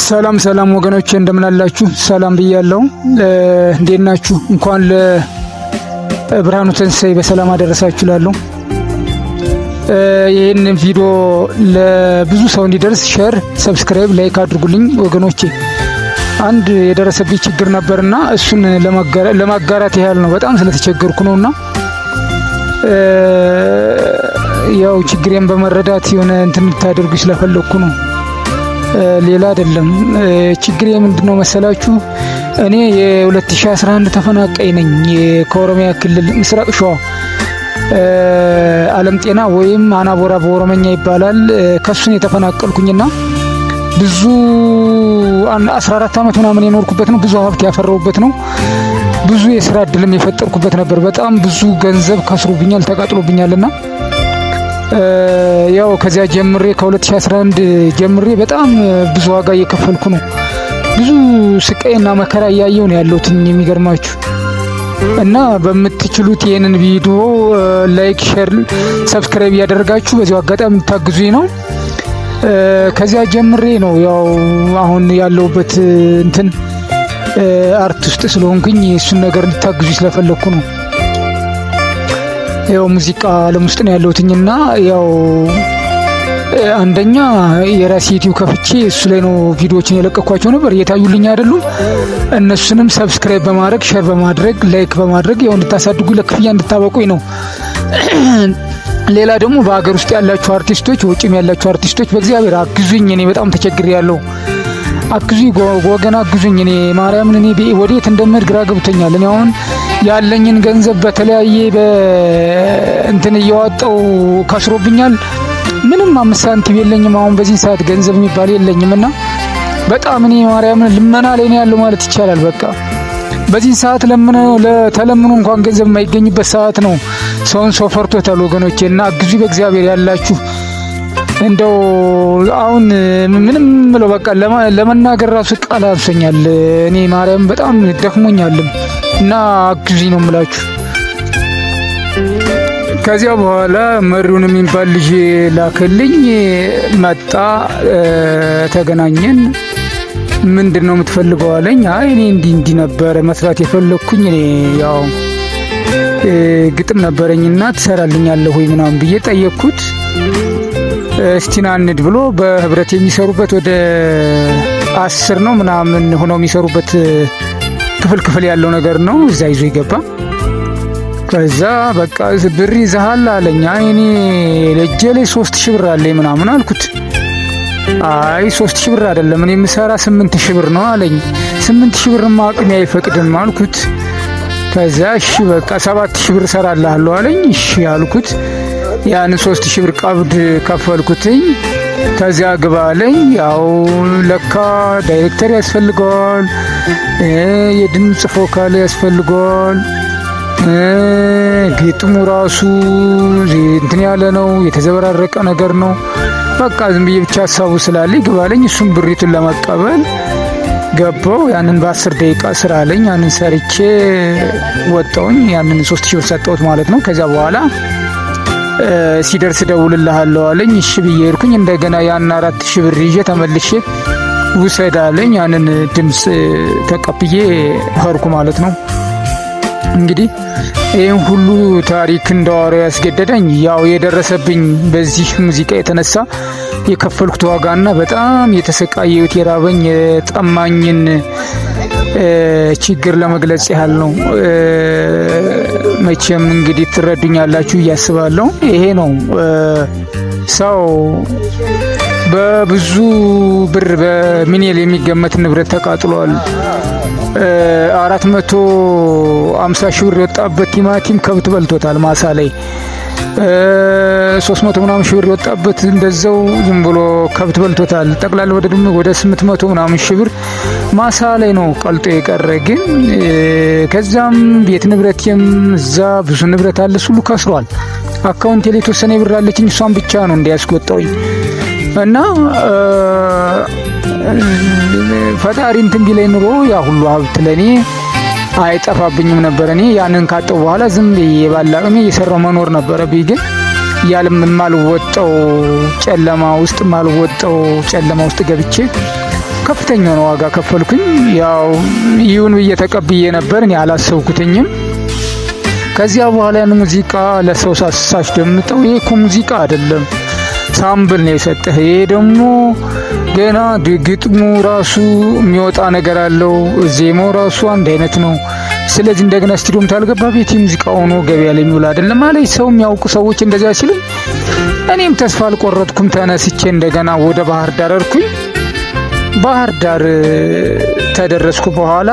ሰላም ሰላም ወገኖቼ እንደምን አላችሁ? ሰላም ብያለሁ። እንዴት ናችሁ? እንኳን ለብርሃኑ ትንሣኤ በሰላም አደረሳችሁ እላለሁ። ይህን ቪዲዮ ለብዙ ሰው እንዲደርስ share፣ subscribe፣ like አድርጉልኝ ወገኖቼ። አንድ የደረሰብኝ ችግር ነበርና እሱን ለማጋራት ያህል ነው። በጣም ስለተቸገርኩ ነውና ያው ችግሬን በመረዳት የሆነ እንትን እንድታደርጉ ስለፈለግኩ ነው። ሌላ አይደለም። ችግሬ ምንድነው መሰላችሁ? እኔ የ2011 ተፈናቃይ ነኝ። ከኦሮሚያ ክልል ምስራቅ ሸዋ አለም ጤና ወይም አናቦራ በኦሮመኛ ይባላል። ከሱን የተፈናቀልኩኝና ብዙ 14 ዓመት ምናምን የኖርኩበት ነው። ብዙ ሀብት ያፈራሁበት ነው። ብዙ የስራ እድልም የፈጠርኩበት ነበር። በጣም ብዙ ገንዘብ ከስሮብኛል፣ ተቃጥሎብኛልና ያው ከዚያ ጀምሬ ከ2011 ጀምሬ በጣም ብዙ ዋጋ እየከፈልኩ ነው። ብዙ ስቃይና መከራ እያየሁ ነው ያለሁት የሚገርማችሁ። እና በምትችሉት ይህንን ቪዲዮ like፣ share፣ subscribe እያደረጋችሁ በዚሁ አጋጣሚ እንድታግዙኝ ነው። ከዚያ ጀምሬ ነው ያው አሁን ያለሁበት እንትን art ውስጥ ስለሆንኩኝ እሱን ነገር እንድታግዙኝ ስለፈለግኩ ነው። ያው ሙዚቃ ዓለም ውስጥ ነው ያለሁትኝና ያው አንደኛ የራሴ ዩቲዩብ ከፍቼ እሱ ላይ ነው ቪዲዮዎችን የለቀኳቸው ነበር፣ እየታዩልኝ አይደሉም። እነሱንም subscribe በማድረግ፣ share በማድረግ፣ like በማድረግ ያው እንድታሳድጉ ለክፍያ እንድታበቁኝ ነው። ሌላ ደግሞ በሀገር ውስጥ ያላችሁ አርቲስቶች፣ ውጭም ያላችሁ አርቲስቶች በእግዚአብሔር አግዙኝ። እኔ በጣም ተቸግሬያለሁ። አግዙኝ ወገን አግዙኝ። እኔ ማርያምን እኔ ወዴት እንደምሄድ ግራ ገብቶኛል። እኔ አሁን ያለኝን ገንዘብ በተለያየ በእንትን እያወጣው ከስሮብኛል። ምንም 5 ሳንቲም የለኝም። አሁን በዚህ ሰዓት ገንዘብ የሚባል የለኝም እና በጣም እኔ ማርያምን ልመና ላይ ነው ያለው ማለት ይቻላል። በቃ በዚህ ሰዓት ለተለምኖ እንኳን ገንዘብ የማይገኝበት ሰዓት ነው። ሰውን ሰው ፈርቶታል ወገኖቼ፣ እና አግዙ በእግዚአብሔር ያላችሁ። እንደው አሁን ምንም ምለው በቃ ለመናገር ራሱ ቃል አንሶኛል። እኔ ማርያም በጣም ደክሞኛልም እና አግዙኝ ነው የምላችሁ። ከዚያ በኋላ መሪውን የሚባል ልጅ ላከልኝ። መጣ፣ ተገናኘን። ምንድን ነው የምትፈልገው አለኝ። አይ እኔ እንዲህ እንዲህ ነበረ መስራት የፈለግኩኝ፣ እኔ ያው ግጥም ነበረኝና ትሰራልኛለህ ወይ ምናምን ብዬ ጠየቅኩት። እስቲ ና እንሂድ ብሎ በህብረት የሚሰሩበት ወደ 10 ነው ምናምን ሆነው የሚሰሩበት ክፍል ክፍል ያለው ነገር ነው። እዛ ይዞ ይገባ። ከዛ በቃ ብር ይዘሃል አለኝ። አይ እኔ እጄ ላይ 3000 ብር አለኝ ምናምን አልኩት። አይ 3000 ብር አይደለም፣ እኔ የምሰራ 8000 ብር ነው አለኝ። 8000 ብርማ አቅሜ አይፈቅድም አልኩት። ከዛ እሺ በቃ 7000 ብር እሰራልሃለሁ አለኝ። እሺ አልኩት። ያን 3000 ብር ቀብድ ከፈልኩትኝ። ከዚያ ግባ አለኝ። ያው ለካ ዳይሬክተር ያስፈልገዋል፣ የድምፅ vocal ያስፈልገዋል። ግጥሙ ራሱ እንትን ያለ ነው፣ የተዘበራረቀ ነገር ነው። በቃ ዝም ብዬ ብቻ ሀሳቡ ስላለኝ ግባ አለኝ። እሱም ብሪቱን ለመቀበል ገባው። ያንን በ10 ደቂቃ ስራ አለኝ። ያንን ሰርቼ ወጣውኝ። ያንን 3000 ብር ሰጠሁት ማለት ነው። ከዚያ በኋላ ሲደርስ እደውልልሃለሁ አለኝ። እሺ ብዬ ሄድኩኝ። እንደገና ያን 4000 ብር ይዤ ተመልሼ ውሰድ አለኝ። ያንን ድምፅ ተቀብዬ ሄድኩ ማለት ነው። እንግዲህ ይህን ሁሉ ታሪክ እንዳወራው ያስገደደኝ ያው የደረሰብኝ በዚህ ሙዚቃ የተነሳ የከፈልኩት ዋጋና በጣም የተሰቃየሁት የራበኝ የጠማኝን ችግር ለመግለጽ ያህል ነው። መቼም እንግዲህ ትረዱኛላችሁ እያስባለሁ። ይሄ ነው ሰው በብዙ ብር በሚሊዮን የሚገመት ንብረት ተቃጥሏል። 450,000 ብር የወጣበት ቲማቲም ከብት በልቶታል ማሳ ላይ። 300 ምናምን ሺህ ብር የወጣበት እንደዛው ዝም ብሎ ከብት በልቶታል። ጠቅላላ ወደ ድምር ወደ 800 ምናምን ሺህ ብር ማሳ ላይ ነው ቀልጦ የቀረ። ግን ከዛም ቤት ንብረቴም እዛ ብዙ ንብረት አለ፣ እሱ ሁሉ ከስሯል። አካውንቴ ላይ የተወሰነ ብር አለችኝ፣ እሷን ብቻ ነው እንዲያስቆጣውኝ እና ፈጣሪ እንትን ቢለኝ ኑሮ ያ ሁሉ ሀብት ለኔ አይጠፋብኝም ነበር። እኔ ያንን ካጣሁ በኋላ ዝም ብዬ ባላቅሜ እየሰራው መኖር ነበረብኝ። ግን ያልም የማልወጣው ጨለማ ውስጥ የማልወጣው ጨለማ ውስጥ ገብቼ ከፍተኛ ነው ዋጋ ከፈልኩኝ። ያው ይሁን ብዬ ተቀብዬ ነበር፣ እኔ አላሰብኩትኝም። ከዚያ በኋላ ያን ሙዚቃ ለሰው ሳስደምጠው ይሄ እኮ ሙዚቃ አይደለም፣ sample ነው የሰጠህ። ይሄ ደግሞ ገና ግጥሙ ራሱ የሚወጣ ነገር አለው፣ ዜማው ራሱ አንድ አይነት ነው። ስለዚህ እንደገና ስቱዲዮም ታልገባ ቤት ሙዚቃ ሆኖ ገበያ ላይ የሚውል አይደለም አለኝ። ሰው የሚያውቁ ሰዎች እንደዚያ ሲሉኝ እኔም ተስፋ አልቆረጥኩም። ተነስቼ እንደገና ወደ ባህር ዳር አልኩኝ። ባህር ዳር ተደረስኩ በኋላ